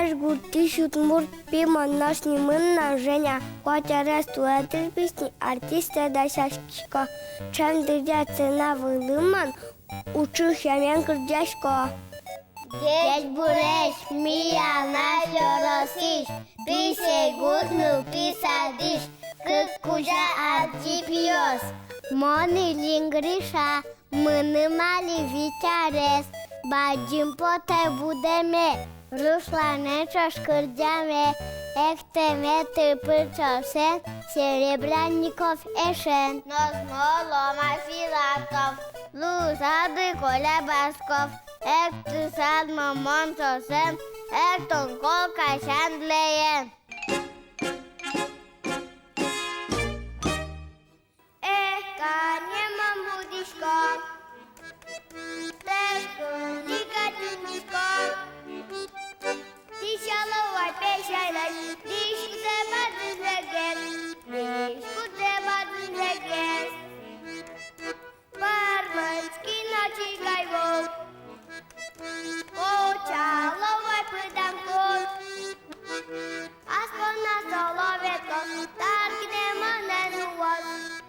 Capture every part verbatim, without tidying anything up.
Ижгуртысь удмурт пи, мон нош нимын но Женя. Куать арес туэ дырпись ни артистэ дасяськисько. Ӵем дыръя сцена вылын мон уӵы сямен кырӟасько. Ӟечбуресь, ми Алнаш ёросысь, пи сей гурт нылпи садысь, кык кузя адӟи пиос. Мон Ильин Гриша, мыным али вить арес. Бадӟым потэ будэме, русланэн ӵош кырӟаме, эктэме тырпы ӵошен Серебрянников эшен. Нош мон Лома Филатов, луысады Коля Басков, эктысад мон ӵошен «Эктон кол касян» лэен. Эх, кӧня мон будӥсько, тышкылӥ кадь ӝутӥсько. Дӥсяло вай песяйлэсь, дӥськутэ бадӟым ӝегес, дӥськутэ бадӟым ӝегес. Пӧрмытскиз но ӵигай вол, кочало вай пыдан кот. Ас понна соло ветлоз, тар гинэ монэ нуоз,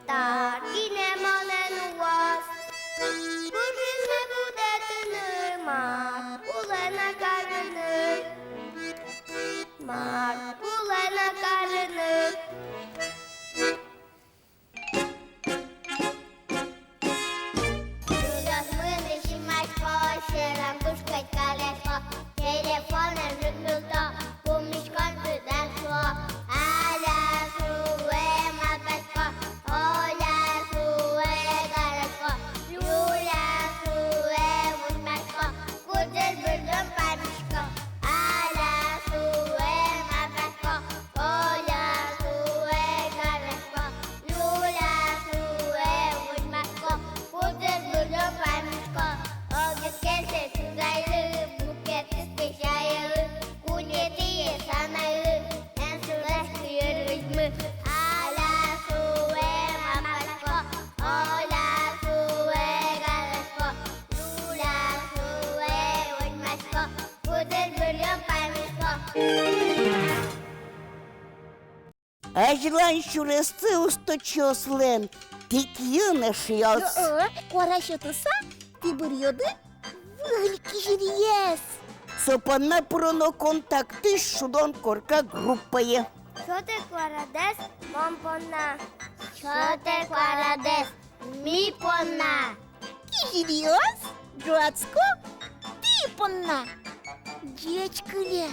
тар гинэ монэ нуоз. Кужымме будэтыны, мар улэ на карыны, мар улэ на карыны. Ӝутӥсько, мынӥсько, сьӧрам кышкать карисько, телефонэн ӝык нулто, пумиськон тӥляд шуо. Аля шуэ, малпасько, Оля шуэ, карисько, Юля шуэ, возьмасько, кудӥз быръён паймисько. Аля шуэ, малпасько, Оля шуэ, карисько, Юля шуэ, возьмасько, кудӥз быръён паймисько. Огез кельше чузайлы, мукетыз песяйлы, куинетӥез анайлы, эн шудаськы йырвизьмы. Аля шуэ, малпасько, Оля шуэ, карисько, Юля шуэ, возьмасько, кудӥз быръён паймисько. Азьлань сюрессы усточиослэн тӥ киын, эшъёс. Э, куара сётыса, тӥ быръёды выль кизилиез. Со понна пыроно «Контактысь» «Шудон корка» группае. Сётэ куарадэс мон понна. Сётэ куарадэс ми понна. Кизилиос, ӝуатско тӥ понна. Ӟеч кыле.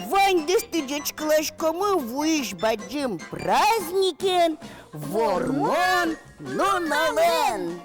Ваньдэсты ӟечкыласькомы вуись бадӟым праздникен, Вормон нуналэн.